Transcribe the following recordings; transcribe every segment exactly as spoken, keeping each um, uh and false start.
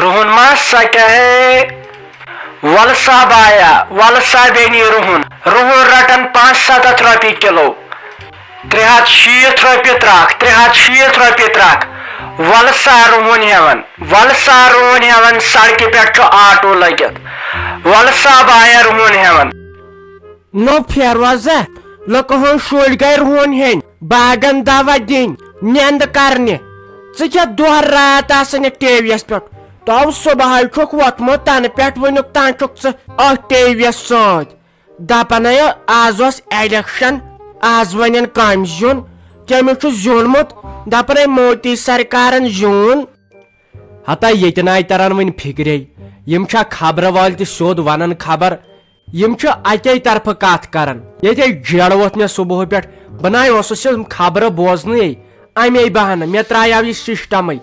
رُہُن ما سۄ کیٛاہ ہے؟ وَلہٕ سا بایا، وَلہٕ سا بیٚنی رُہُن۔ رُہُن رَٹان پانٛژھ سَتَتھ رۄپیہِ کِلو۔ ترٛےٚ ہَتھ شیٖتھ رۄپیہِ ترٛکھ، ترٛےٚ ہَتھ شیٖتھ رۄپیہِ ترٛکھ۔ وَلہٕ سا رُہُن ہٮ۪وان، وَلہٕ سا رُہُن ہٮ۪وان، سڑکہِ پٮ۪ٹھ چھُ آٹوٗ لٔگِتھ۔ وَلہٕ سا بایا رُہُن ہٮ۪وان۔ نو فیروزہ، لُکہٕ ہٕنٛدۍ شُرۍ گٔے رُہُن ہیٚنۍ، باغن دوا دِنۍ، نیٚنٛدٕ کرنہِ۔ ژٕ کیٛاہ دۄہ راتھ آسان یتھ ٹی وی یس پٮ۪ٹھ؟ تو صبحٲے چھُکھ ووتھمُت، تنہٕ پٮ۪ٹھ وُنیُک تام چھُکھ ژٕ أتھۍ ٹی وی یس سۭتۍ۔ دپان ہے، از اوس الیکشن، از ونن کٔمۍ زیوٗن، کٔمِس چھُ زیوٗنمُت؟ دپان ہے، مودی سرکارن زیوٗن۔ ہتا ییٚتہِ ناے تران وۄنۍ فکرے۔ یِم چھا خبرٕ وٲلۍ تہِ سیوٚد ونان خبر؟ یِم چھِ اکے طرفہٕ کتھ کران۔ ییٚتے جیڑٕ ووٚتھ مےٚ صبحہٕ پٮ۪ٹھ، بہٕ ناے اوسُس یِم خبرٕ بوزنٕے۔ امے بہانہٕ مےٚ ترٛایاو یہِ سسٹمٕے۔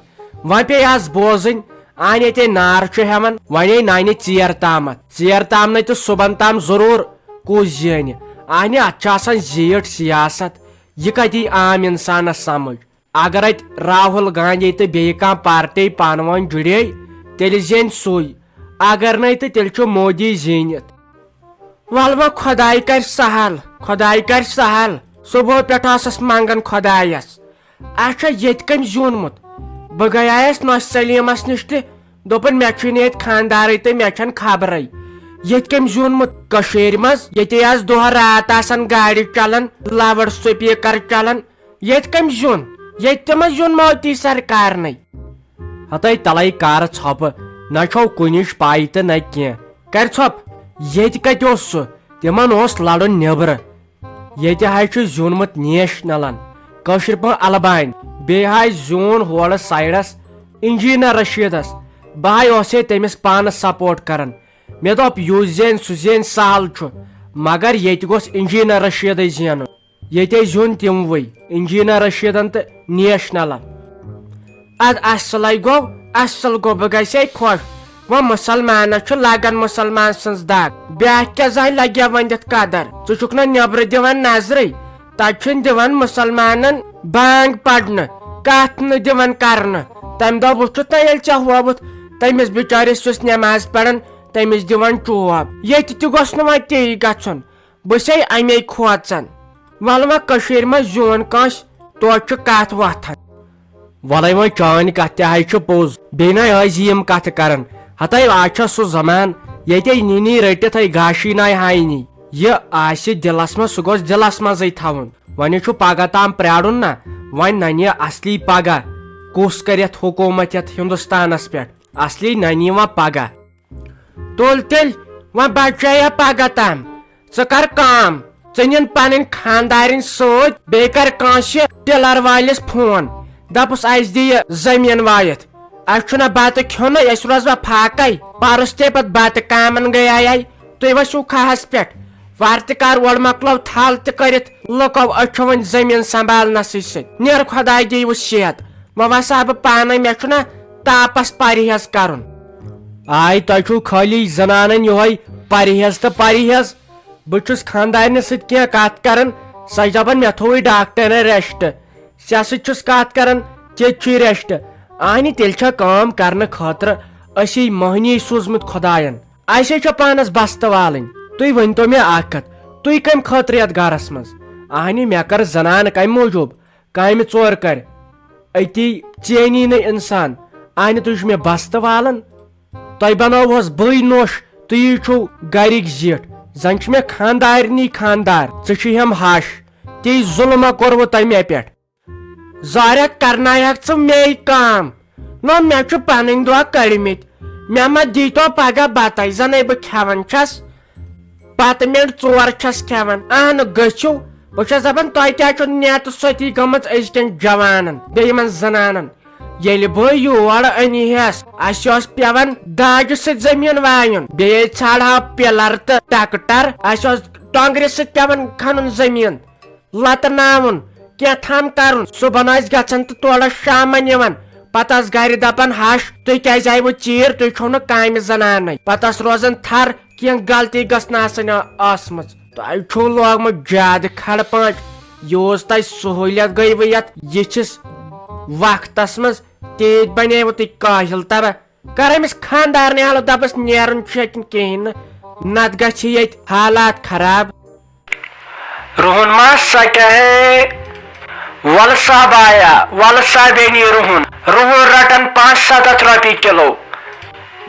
وۄنۍ پیٚیہِ آز بوزٕنۍ، اہنہِ ییٚتے نار چھُ ہٮ۪وان، وۄنۍ یی نانہِ ژیر تامتھ۔ ژیر تام نَے تہٕ صُبحن تام ضروٗر کُس زینہِ۔ اہنہِ اتھ چھِ آسان زیٖٹھ سیاست۔ یہِ کتہِ یی عام انسانس سمجھ؟ اگر اتہِ راہُل گاندھی تہٕ بیٚیہِ کانٛہہ پارٹی پانہٕ ؤنۍ جُڑے، تیٚلہِ زینہِ سُے۔ اگر نَے تہٕ تیٚلہِ چھُ مودی زیٖنِتھ۔ ولہٕ وۄنۍ خۄداے کرِ سہل، خۄداے کرِ سہل۔ صبحو پٮ۪ٹھ ٲسٕس منٛگان خۄدایس، اچھا ییٚتہِ کٔمۍ زیوٗنمُت؟ بہٕ گٔیایس نۄشہِ سلیمس نِش تہِ، دوٚپُن، مےٚ چھُے نہٕ ییٚتہِ خانٛدارٕے تہٕ مےٚ چھَنہٕ خبرٕے۔ ییٚتہِ کٔمۍ زیوٗنمُت؟ کٔشیٖرِ منٛز، ییٚتے آسہٕ دۄہ راتھ آسان گاڑِ چلان، لاوُڈ سپیکر چلان، ییٚتہِ کٔمۍ زیوٗن؟ ییٚتہِ تہِ ما زیوٗن مودی سرکارنٕے؟ ہتے تلے کر ژھۄپہٕ، نہ چھو کُنِچ پاے تہٕ نہ کینٛہہ۔ کر ژھۄپ، ییٚتہِ کتہِ اوس سُہ؟ تِمن اوس لڑُن نیبرٕ۔ ییٚتہِ حظ چھُ زیوٗنمُت نیشنلن، کٲشِر پٲٹھۍ البانۍ۔ بیٚیہِ حظ زیوٗن ہورٕ سایڈس انجینئر رشیدس۔ بہٕ حظ اوسے تٔمِس پانس سپورٹ کران۔ مےٚ دوٚپ، یُس زینہِ سُہ زینہِ سہل چھُ، مگر ییٚتہِ گوٚژھ انجینئر رشیدے زینُن۔ ییٚتہِ زیوٗن تِموٕے، انجینئر رشیدن تہٕ نیشنلن۔ اد اصلے گوٚو، اصل گوٚو، بہٕ گژھے خۄش۔ وۄنۍ مُسلمانس چھُ لگان مُسلمان سٕنٛز دگ، بیٛاکھ کیٛاہ زانہِ لگیا وۄنۍ دِتھ قدر۔ ژٕ چھُکھ نہ نیبرٕ دِوان نظرٕے، تتہِ چھُنہٕ دِوان مُسلمانن بانگ پرنہٕ، کتھ نہٕ دِوان کرنہٕ۔ تمہِ دۄہ وُچھُتھ نہ ییٚلہِ ژےٚ ہووُتھ تٔمِس بِچٲرِس یُس نٮ۪ماز پران، تٔمِس دِوان چوب۔ ییٚتہِ تہِ گوٚژھ نہٕ وۄنۍ تی گژھُن۔ بہٕ چھسے امے کھوژان۔ ولہٕ وۄنۍ کٔشیٖرِ منٛز زیوٗن کٲنٛسہِ، توتہِ چھُ کتھ وۄتھان۔ ولے وۄنۍ چٲنۍ کتھ تہِ ہاے چھِ پوٚز، بیٚیہِ ناے ٲسۍ یِم کتھٕ کران۔ ہتے آز چھا سُہ زمان، ییٚتے نِنی رٔٹِتھ ہے گاشی ناے ہاینی۔ یہِ آسہِ دِلس منٛز، سُہ گوٚژھ دِلس منٛزٕے تھاوُن۔ وۄنۍ چھُ پگاہ تام پرٛارُن نا، وۄنۍ ننہِ اصلی پگاہ کُس کرِ یتھ حکوٗمت یتھ ہندوستانس پٮ۪ٹھ، اصلی ننہِ وۄنۍ پگاہ۔ تُل تیٚلہِ، وۄنۍ بچے یا پگاہ تام۔ ژٕ کر کٲم، ژٕ نِن پنٕنۍ خانٛدارِنۍ سۭتۍ، بیٚیہِ کر کٲنٛسہِ ٹِلر وٲلِس فون، دپُس، اسہِ دِ یہِ زٔمیٖن وایِتھ۔ اسہِ چھُنہ بتہٕ کھیوٚنٕے، أسۍ روزوا فاقے؟ پرُس تے پتہٕ بتہٕ کامن گٔیے۔ تُہۍ ؤسِو کھاہس پٮ۪ٹھ، ورتہِ کر اورٕ مۄکلو تھل تہِ کٔرِتھ، لُکو أچھو وۄنۍ زٔمیٖن سنبھالنسٕے سۭتۍ۔ نیر خۄداے دِیوُس صحت۔ وۄنۍ وسہٕ ہا بہٕ پانے، مےٚ چھُنہ تاپس پرہیز کرُن۔ آے، تۄہہِ چھُو خٲلی زنانن یِہوٚے پرہیز تہٕ پرہیز۔ بہٕ چھُس خانٛدارنہِ سۭتۍ کینٛہہ کتھ کران، سۄ چھِ دپان، مےٚ تھووُے ڈاکٹرن ریسٹ، ژےٚ سۭتۍ چھُس کتھ کران، ژےٚ تہِ چھُے ریسٹ۔ اہنہِ، تیٚلہِ چھا کٲم کرنہٕ خٲطرٕ أسی مٔہنی سوٗزمُت خۄداین؟ اسے چھےٚ پانس بستہٕ والٕنۍ۔ تُہۍ ؤنۍتو مےٚ اکھ کتھ، تُہۍ کمہِ خٲطرٕ یتھ گرس منٛز؟ اہنہِ، مےٚ کٔر زنان کمہِ موٗجوٗب؟ کامہِ ژور کرِ۔ أتی ژینی نہٕ انسان۔ اہنہِ، تُہۍ چھِو مےٚ بستہٕ والان؟ تۄہہِ بنٲوہس بٕے نوٚش، تُہی چھِو گرِکۍ زِٹھ۔ زن چھِ مےٚ خانٛدارنی خانٛدار، ژٕ چھِ ہٮ۪م ہش۔ تی ظُلمہ کوٚروٕ تۄہہِ مےٚ پٮ۪ٹھ۔ زاریا، کرنایکھ ژٕ مے کٲم؟ نہ، مےٚ چھُ پنٕنۍ دۄہ کٔڑمٕتۍ۔ مےٚ ما دیٖتو پگاہ بتَے، زَنَے بہٕ کھٮ۪وان چھَس۔ بتہٕ مِنٹ ژور چھَس کھٮ۪وان۔ اہنہٕ گٔژھِو۔ بہٕ چھَس دَپان، تۄہہِ کیٛازِ چھُو نیتہٕ سۭتی گٔمٕژ أزکٮ۪ن جوانَن، بیٚیہِ یِمَن زنانَن؟ ییٚلہِ بہٕ یور أنۍ ہٮ۪س، اَسہِ اوس پٮ۪وان داجہِ سۭتۍ زٔمیٖن وایُن، بیٚیہِ ژھانٛڈہاو پِلر تہٕ ٹریکٹر، اَسہِ اوس ٹۄنٛگرِ سۭتۍ پٮ۪وان کھنُن زٔمیٖن۔ لتہٕ ناوُن، کینٛہہ تام کرُن۔ صُبحن ٲسۍ گژھان تہٕ تورٕ ٲسۍ شامن یِوان۔ پتہٕ ٲس گرِ دپان، ہش، تُہۍ کیازِ آیوٕ ژیٖرۍ؟ تُہۍ چھِو نہٕ کامہِ زنانٕے۔ پتہٕ ٲس روزان تھر، کینٛہہ غلطی گٔژھ نہٕ آسٕنۍ آ-، ٲسمٕژ۔ تۄہہِ چھُو لوگمُت زیادٕ کھڑ پانچ۔ یوٗز تۄہہِ سہوٗلیت گٔیوٕ یتھ یِتھِس وقتس منٛز، تیٖتۍ بنیوٕ تُہۍ کٲہِل تباہ۔ کر أمِس خانٛدارنہِ حالت، دَپس نیرُن چھُ ییٚتہِ کِہیٖنۍ نہٕ، نتہٕ گژھِ ییٚتہِ حالات خراب۔ رُہُن ما سۄ کیٛاہ ہے؟ وَلہٕ سا بایا، وَلہٕ سا بیٚنہِ رُہُن۔ رُہُن رَٹان پانٛژھ سَتَتھ رۄپیہِ کِلو۔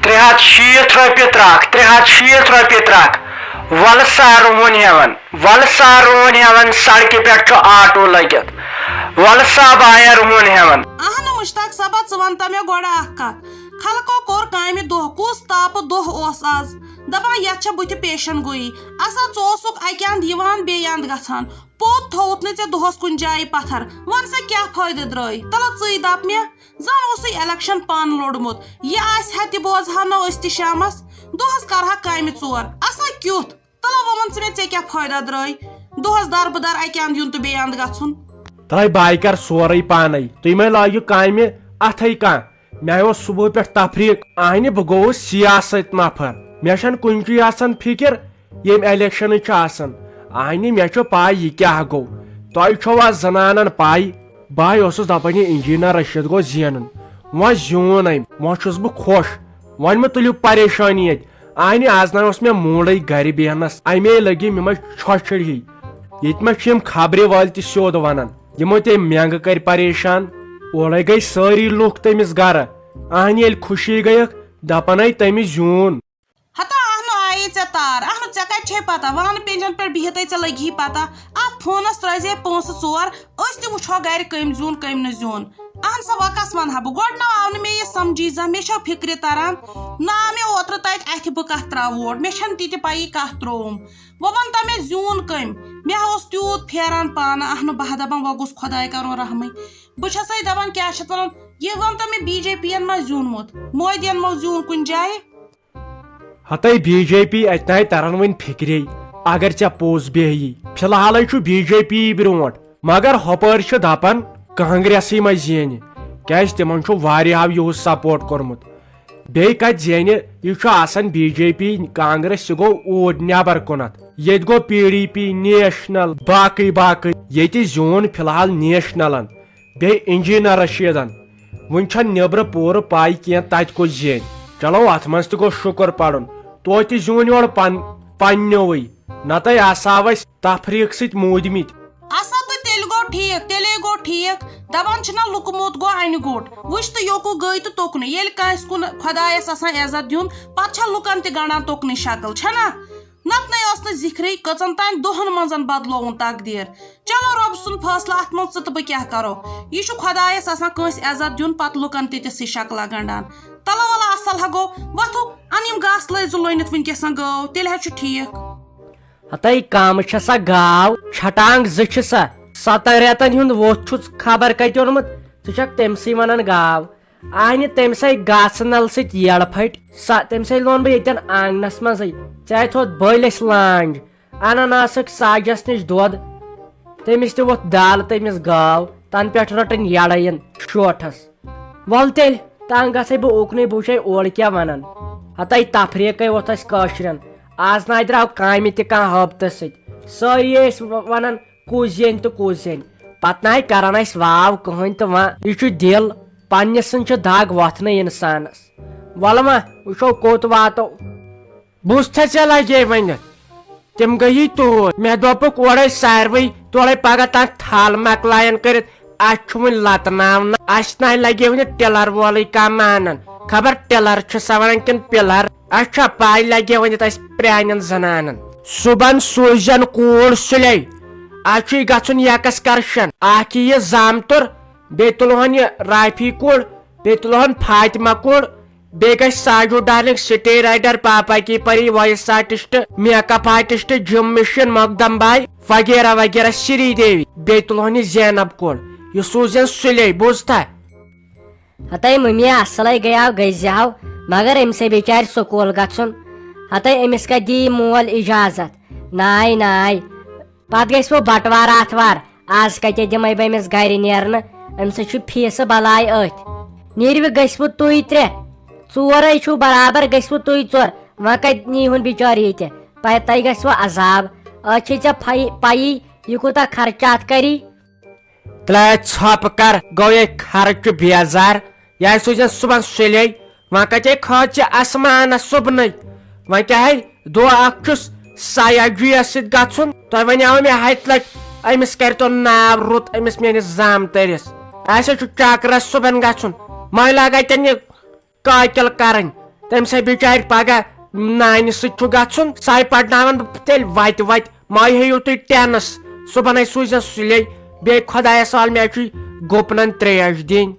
ترٛےٚ ہَتھ شیٖتھ رۄپیہِ ترٛکھ، ترٛےٚ ہَتھ شیٖتھ رۄپیہِ ترٛکھ۔ وَلہٕ سا رُہُن ہٮ۪وان، وَلہٕ سا رُہُن ہٮ۪وان، سڑکہِ پٮ۪ٹھ چھُ آٹوٗ لٔگِتھ۔ وَلہٕ سا بایا رُہُن ہٮ۪وان۔ اہنُو مشتاق صٲبا، ژٕ وَن تہ مےٚ گۄڈٕ اکھ کتھ۔ خلقو کوٚر کامہِ دۄہ، کُس تاپہٕ دۄہ اوس از۔ دپان یتھ چھےٚ بُتھِ پیشن گویی۔ اسا ژٕ اوسُکھ اکہِ اند یِوان بیٚیہِ اند گژھان۔ پوٚت تھووُتھ نہٕ ژےٚ دۄہس کُنہِ جایہِ پتھر۔ وَن سا کیٛاہ فٲیدٕ درٛٲے؟ تلہ ژٕے دپ مےٚ۔ زن اوسُے الیکشن پانہٕ لوٚڑمُت۔ یہِ آسہِ ہا تہِ بوزہاو نہٕ أسۍ تہِ شامس۔ دۄہس کرہا کامہِ ژور۔ اسا کیُتھ؟ تلہ وۄنۍ وَن ژٕ مےٚ، ژےٚ کیٛاہ فٲیدٕ درٛٲے؟ دۄہس دربہٕ در اکہِ اندٕ یُن تہٕ بیٚیہِ اندٕ گژھُن۔ تہٕ بہٕ کر سورُے پانے، تُہۍ مہ لٲگِو کامہِ اتھے کانٛہہ۔ مےٚ اوس صبحہٕ پٮ۪ٹھ تفریق، اہنہِ بہٕ گوٚوُس سیاست نفر۔ مےٚ چھنہٕ کُنہِ چی آسان فکر، ییٚمہِ الیکشنٕچ چھِ آسان۔ اہنہِ مےٚ چھُ پاے یہِ کیٛاہ گوٚو۔ تۄہہِ چھو از زنانن پاے، بہٕ اوسُس دپان یہِ انجینر رشید گوٚو زینُن۔ وۄنۍ زیوٗن أمۍ، وۄنۍ چھُس بہٕ خۄش۔ وۄنۍ مہ تُلِو پریشٲنی ییٚتہِ۔ اہنہِ از نہ اوس مےٚ موٗڈٕے گرِ بیہنس، امے لگی مےٚ منٛز چھۄچھڑ ہی۔ ییٚتہِ ما چھِ یِم خبرِ وٲلۍ تہِ سیوٚد ونان، یِمو تٔمۍ مینگہٕ کٔرۍ پریشان۔ اورے گٔے سٲری لُکھ تٔمِس گرٕ۔ اہنہِ ییٚلہِ خوشی گٔیکھ، دپان ہے تٔمِس زیوٗن۔ ہتا اہنُو آیے ژےٚ تار، اہنُو ژےٚ کتہِ چھے پتہ، وانہٕ پینجن پٮ۪ٹھ بِہتھے ژےٚ لگی پتہ۔ اتھ فونس ترٲے زے پونٛسہٕ ژور، أسۍ تہِ وٕچھو گرِ کٔمۍ زیوٗن کٔمۍ نہٕ زیوٗن۔ اہن سا وۄنۍ کس ونہٕ ہا بہٕ، گۄڈٕ نہ آو نہٕ مےٚ یہِ سمجھی زانٛہہ، مےٚ چھو فکرِ تران، نہ آو مےٚ اوترٕ تتہِ اتھِ بہٕ کتھ تراوٕ ووٹ، مےٚ چھنہٕ تہِ تہِ پیی کتھ ترووُم۔ وۄنۍ ون تہ مےٚ زیوٗن کٔمۍ؟ مےٚ ہا اوس تیوٗت پھیران پانہٕ، اہنُو بہٕ ہا دپان وۄنۍ گوٚژھ خۄداے کرُن رحمٕے۔ بہٕ چھسے دپان کیٛاہ چھِ اتھ ونان، یہِ ون تہ مےٚ بی جے پی ین ما زیوٗنمُت، مودی ین ما زیوٗن کُنہِ جایہِ؟ ہتے بی جے پی اتہِ ناے ترن وۄنۍ فکرے، اگر ژےٚ پوٚز بیہی۔ فی الحالے چھُ بی جے پی برونٛٹھ، مگر ہۄپٲرۍ چھِ دپان کانگریسٕے ما زینہِ، کیازِ تِمن چھُ واریاہو یِہُس سپورٹ کوٚرمُت۔ بیٚیہِ کتہِ زینہِ؟ یہِ چھُ آسان بی جے پی، کانگریس، یہِ گوٚو اوٗرۍ نٮ۪بر کُنتھ۔ ییٚتہِ گوٚو پی ڈی پی، نیشنل، باقٕے باقٕے۔ ییٚتہِ زیوٗن فی الحال نیشنلن، بیٚیہِ انجینر رشیدن۔ وُنہِ چھنہٕ نیبرٕ پوٗرٕ پاے کینٛہہ تتہِ کُس زینہِ۔ چلو اتھ منٛز تہِ گوٚو شُکر پرُن، توتہِ زیوٗن یورٕ پن-، پننیوٕے، نتہٕ آسہٕ ہاو أسۍ تفریق سۭتۍ موٗدمٕتۍ۔ اسا تہٕ تیٚلہِ گوٚو ٹھیٖک، تیٚلے گوٚو ٹھیٖک۔ دپان چھِنہ لُکہٕ موت گوٚو انہِ گوٚٹ۔ وٕچھ تہٕ یوکُن گٔے تہٕ توٚکنُے۔ ییٚلہِ کٲنٛسہِ کُن خۄدایس آسان عزت دیُن، پتہٕ چھا لُکن تہِ گنڈان توٚکنُے شکل، چھنا؟ نتہٕ نے اوس نہٕ ذِکرٕے، کٔژن تام دۄہن منٛز بدلووُن تقدیٖر۔ چلو رۄب سُنٛد فٲصلہٕ، اتھ منٛز ژٕ تہٕ بہٕ کیٛاہ کرو؟ یہِ چھُ خۄدایس آسان کٲنٛسہِ عزت دیُن، پتہٕ لُکن تہِ تِژھٕے شکلہ گنڈان۔ تلو ولہ اصل ہا گوٚو، وۄتھو، ان یِم گاسہٕ لٲے زٕ لوٗنِتھ وٕنکیٚس گٲو، تیٚلہِ حظ چھُ ٹھیٖک۔ ہتے کامہٕ چھےٚ سا گاو، چھٹانگ زٕ چھِ سا، ستن رٮ۪تن ہُنٛد ووٚتھ چھُ خبر کتہِ اوٚنمُت، ژٕ چھکھ تٔمسٕے ونان گاو۔ اہنہِ تٔمۍ سٕے گاسہٕ نل سۭتۍ یٔڑ پھٹۍ سا، تٔمۍ سٕے لون بہٕ ییٚتٮ۪ن آنگنس منٛزٕے۔ ژےٚ تھوٚد بٔلۍ اَسہِ لانج، انان آسکھ ساجس نِش دۄد۔ تٔمِس تہِ ووٚتھ دالہٕ تٔمِس گاو، تنہٕ پٮ۪ٹھ رٔٹٕنۍ یڑے یَن شوٹھس۔ ول تیٚلہِ، تنگ گژھے بہٕ اُکنُے، بہٕ وٕچھے اورٕ کیٛاہ ونان۔ ہتے تفریقے ووٚتھ اَسہِ کٲشرٮ۪ن۔ از نہ درٛاو کامہِ تہِ کانٛہہ ہٲبتس سۭتۍ۔ سٲری ٲسۍ و-، ونان، کُس زینہِ تہٕ کُس زینہِ۔ پتہٕ نہ کران اسہِ واو کٕہٕنۍ تہٕ وۄنۍ یہِ چھُ دِل، پننہِ سٕنٛز چھِ دگ وۄتھنٕے انسانس۔ ولہٕ وۄنۍ وٕچھو کوٚت واتو۔ بوٗزتھا ژےٚ لگے ؤنِتھ؟ تِم گٔیی توٗرۍ۔ مےٚ دوٚپُکھ اورے ساروٕے، تورے پگاہ تام تھل مۄکلاین کٔرِتھ۔ اسہِ چھُ وُنہِ لتہٕ ناونہٕ۔ اسہِ نہ لگے وُنہِ ٹِلر وولٕے کانٛہہ مانان۔ خبر ٹِلر چھُ سا ونان کِنہٕ پِلر؟ اسہِ چھا پاے لگے وُنہِ تہِ اسہِ پرٛانٮ۪ن زنانن؟ صُبحن سوٗزٮ۪ن کوٗر سُلے۔ اسہِ چھُے گژھُن یکسکرشن۔ اکھ یِیہِ زامتُر، بیٚیہِ تُلہون یہِ رافی کوٗر، بیٚیہِ تُلہون فاطمہ کوٗر، بیٚیہِ گژھِ ساجو ڈارلنگ سٹے رائٹر، پاپا کی پری، وائس آرٹسٹ، میک اپ آرٹسٹ، جم مشین، مقدم باے وغیرہ وغیرہ، سری دیوی، بیٚیہِ تُلہون یہِ زینب کوٗر۔ یہِ سوٗزٮ۪ن سُلے، بوٗزتھا؟ ہتے ممی اصلے گٔیاو گٔزیاو، مگر أمِس ہے بِچارِ سکوٗل گژھُن۔ ہتے أمِس کتہِ دِیہِ مول اجازت؟ ناے ناے، پتہٕ گژھِ وۄنۍ بٹوار آتھوار، از کتہِ دِمے بہٕ أمِس گرِ نیرنہٕ؟ أمِس ہے چھُ فیٖسہٕ بلاے أتھۍ۔ نیٖرِو گٔژھِوٕ تُہۍ ترٛےٚ، ژورے چھِو برابر، گٔژھِوٕ تُہۍ ژور، وۄنۍ کتہِ نیٖہُن بِچور ییٚتہِ؟ پتہٕ تۄہہِ گژھِوٕ عذاب۔ أتھۍ چھے ژےٚ پھَے-، پیی یہِ کوٗتاہ خرچات کری۔ ترٛےٚ ژھۄپہٕ کر، گوٚو یے خرچہٕ بیزار۔ یہِ سوٗزٮ۪ن صُبحن سُلے، وۄنۍ کتے کھٲژ ژےٚ آسمانس صُبنٕے؟ وۄنۍ کیٛاہ ہے دۄہ اکھ چھُس سایاجیس سۭتۍ گژھُن؟ تۄہہِ ونیاو مےٚ ہتہِ لٹہِ، أمِس کرِ تو ناو رُت، أمِس میٲنِس زامتٕرِس۔ اسہِ چھُ چکرس صُبحن گژھُن، وۄنۍ لاگے تیٚلہِ یہِ قٲتل کرٕنۍ۔ تٔمۍ سٕے بِچارِ پگاہ نانہِ سۭتۍ چھُ گژھُن، سۄے پرناون بہٕ تیٚلہِ وتہِ وتہِ۔ مے ہیٚیِو تُہۍ ٹینس، صُبحن ہے سوٗززٮ۪س سُلے۔ بیٚیہِ خۄدایس حوالہٕ، مےٚ چھُے گُپنن ترٛیش دِنۍ۔